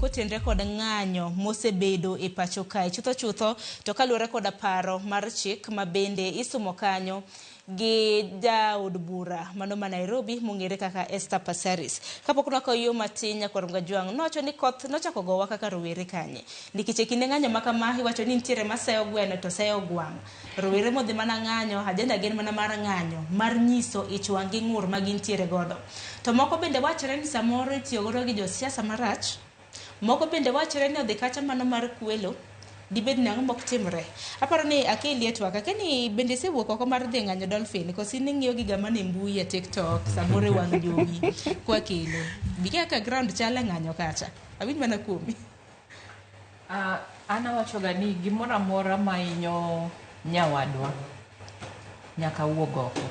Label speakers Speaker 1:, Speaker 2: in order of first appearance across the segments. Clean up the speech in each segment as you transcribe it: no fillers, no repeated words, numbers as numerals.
Speaker 1: Kotenre kod ng'anyo mosebedo e pacho kae chutho chutho to kaluwore koda paro mar chik ma bende isumo kanyo gi jaod bura mano ma Nairobi mong'ere kaka Esther Passaris. Kapok nwakawo yo matin Nyakwar Mgajwang' nowacho ni koth nochako gowa kaka rowere kanye. Nikech e kinde ng'anyo ma kama iwacho ni nitiere maseyo gweno to seyo gwang'. Rowere modhi mana ng'anyo, ajenda gin mana mar ng'anyo, mar nyiso ich wang' gi ng'ur ma gintiere godo. To moko bende wachore ni samoro itiyo godo gi josiasa marach. Moko bende wachore ni odhi kacha mano mar kwelo. Dibed ni ang'o mok timre? Aparo ni akeli e twak. Akia ni bende isewuok oko mar dhi ng'anyo Dolphin koso in ing'iyo giga mana e mbui e TikTok samoro e wang' jowi kwa kelo. Bi kaka ground chal e ng'anyo kacha. Awinj mana kuomi.
Speaker 2: An awachoga ni gimoro amora ma hinyo nyawadwa nyaka wuog oko.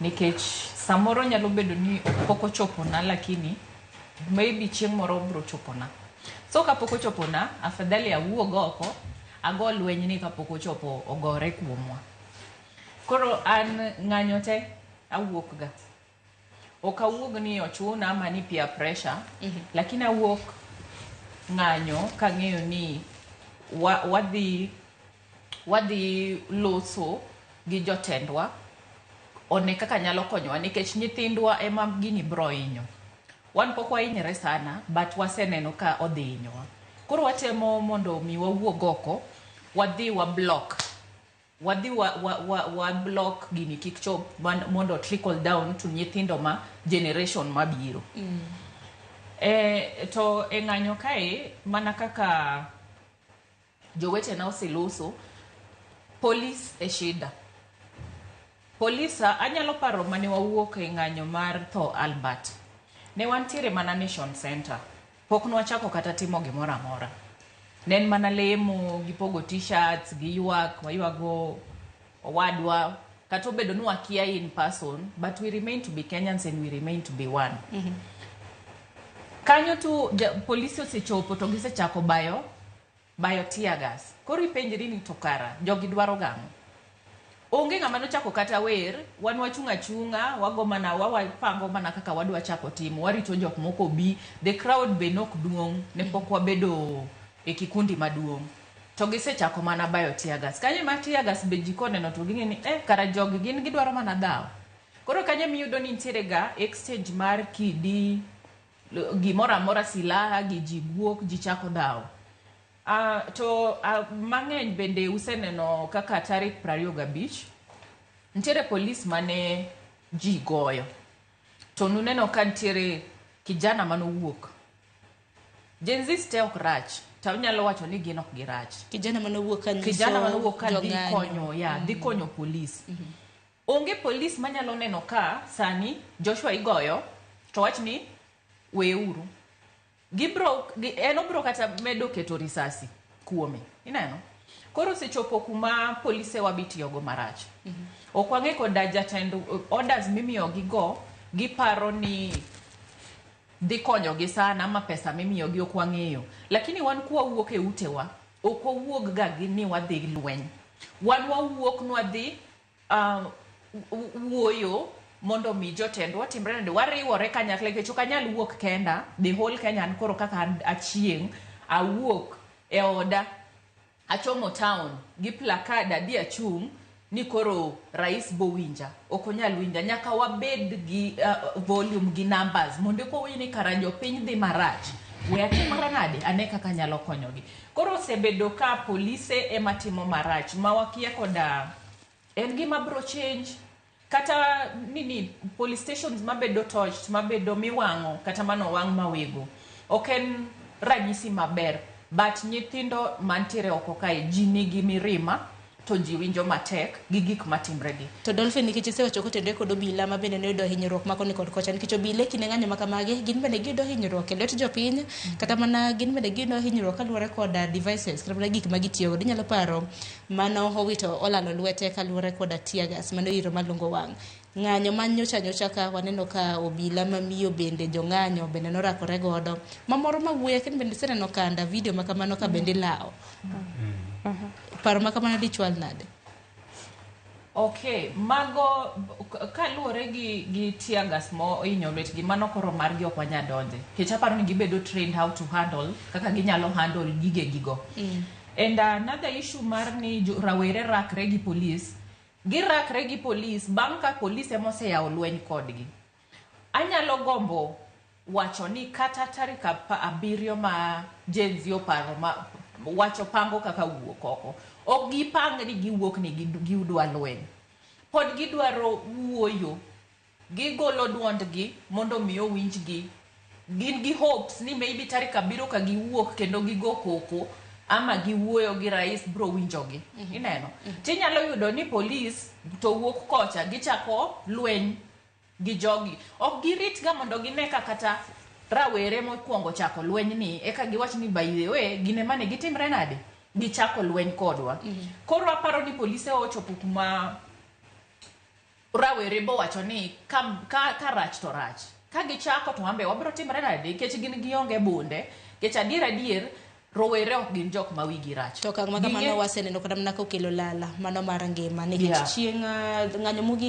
Speaker 2: Nikech samoro nyalo bedo ni pok ochopona lakini maybe chieng' moro obro chopona. So kapok ochopona, afadhali awuog oko ago lweny ni kapok ochopo ogore kuomwa. Koro an ng'anyo te awuok ga. Ok awuog ni ochuna ama ni peer pressure, lakini awuok ng'anyo kang'eyo ni wadhi loso gi jotendwa one kaka nyalo konyowa nikech nyithindwa ema gini bro hinyo. Wan pok wahinyre sana but waseneno ka odhi hinyowa. Koro watemo mondo mi wawuog oko, wadhi wa block. Wadhi wa block gini kik chop mondo trickle down to nyithindo ma generation mabiro. To e ng'anyo kae mana kaka jowetena oseloso, polis e shida. Polis anyalo paro mane wawuok e ng'anyo mar tho Albert. Ne wantiere mana Nation Center. Pok nwachako kata timo gimoro amora. Ne en mana lemo, gi pogo t-shirts, gi ywak, waywago owadwa. Kata obedo ni wakia in person, but we remain to be Kenyans and we remain to be one. Kanyo to polisi osechopo to gisechako bayo tear gas. Koro ipenjri ni to kara, jogi dwaro gang'o? Onge ng'ama nochako kata wer, wan wachung' achung'a, wago mana, wapango mana kaka wadwa chako timo, warito jok moko obi, the crowd be nok duong', ne pok wabedo e kikundi maduong'. To gisechako mana bayo tear gas. Kanyo ema tear gas be ji koneno to ging'e ni eh, kara jogi gin gidwaro mana dhawo. Koro kanyo emiyudo ni nitiere ga exchange mar kidi, gimoro amora, silaha gi ji guok, ji chako dhawo. To mang'eny bende useneno kaka tarik 25 nitiere polis mane ji goyo. To nuneno ka nitiere kijana manowuok. Gen Zs te ok rach, to anyalo wacho ni gin ok girach.
Speaker 1: Kijana manowuok ka nyiso
Speaker 2: Kijana manowuok ka dhi konyo, ya, dhi konyo polis. Onge polis manyalo neno ka sani Joshua igoyo to wach ni weuru. Gibro, en obro kata medo keto risasi kuome. Ineno? Koro osechopo kuma polise wa bitiyogo marach. Ok wang'e koda jatend orders mimiyogi go, giparo ni dhi konyogi sana ama pesa mimiyogi ok wang'eyo. Lakini wan kwawuok e utewa, ok wawuog ga gi ni wadhi lweny. Wan wawuok nwadhi wuoyo mondo mi jotendwa otimre nade, wariwore kanyakla nikech ok anyal wuok kenda, the whole Kenya an koro kaka an achieng' awuok e oda achomo town gi placard adhi achung' ni koro rais bowinja, ok onyal winja. Nyaka wabed gi volume gi numbers mondo eka wawinj ni kara jopiny dhi marach, we atimra nade ane kaka anyalo konyogi. Koro osebedo ka polise ema timo marach ma wakia koda en gima bro change kata nini police stations mabedo torched, mabedo miwang'o kata manowang' mawego ok en ranyisi maber, but nyithindo mantiere oko kae ji nigi mirima to ji winjo matek gi gik matimre gi.
Speaker 1: To Dolphin, nikech isewacho kotenore kod obila ma bende noyudo hinyruok ma koni kod kocha, nikech obila e kinde ng'anyo ma kamagi gin bende giyudo hinyruok e lwet jopiny, kata mana gin bende giyudo hinyruok kaluwore kod devices kata mana gik ma gitiyo godo. Inyalo paro mano owito olalo lwete kaluwore koda tear gas mano iro malungo wang'. Ng'anyo ma nyocha nyocha ka waneno ka obila ma miyo bende jong'anyo bende norakore godo. Mamoro ma wuoyi akia ni bende iseneno kanda video ma kamano ka bende ilawo. Paro ma kamano dichwal nade?
Speaker 2: Okay, mago kaluwore gi gi tear gas mohinyo lwetgi mano koro margi ok wanyal donje. Nikech aparo ni gibedo trained how to handle kaka ginyalo handle gige gigo. And another issue mar ni rawere rakre gi police, girakre gi police bang' ka police ema oseyawo lweny kodgi. Anyalo gombo wacho ni kata tarik 7 ma Gen Z oparo ma wacho pango kaka wuok oko, ok gipang ni giwuok ni gidwa lweny. Pod gidwaro wuoyo, gigolo duondgi mondo mi owinjgi. Gin gi hopes ni maybe tarik 7 ka giwuok kendo gigo koko ama giwuoyo gi rais bro winjogi. Ineno? Tinyalo yudo ni police to wuok kocha gichako lweny gi jogi. Ok girit ga mondo gine ka kata rawere mokwongo chako lweny ni eka giwach ni by the way gine mane gitimre nade? Gichako lweny kodwa. Koro aparo ni polise ochopo kuma rawere bowacho ni ka rach to rach. Ka gichako to wambe wabro timre nade? Nikech gin gionge bunde. Nikech adier adier rowere ok gin jok ma wigi rach.
Speaker 1: To okang' ma kamano waseneno kata mana kokelo lala mano mar ngima nikech chieng' ng'anyo mogik.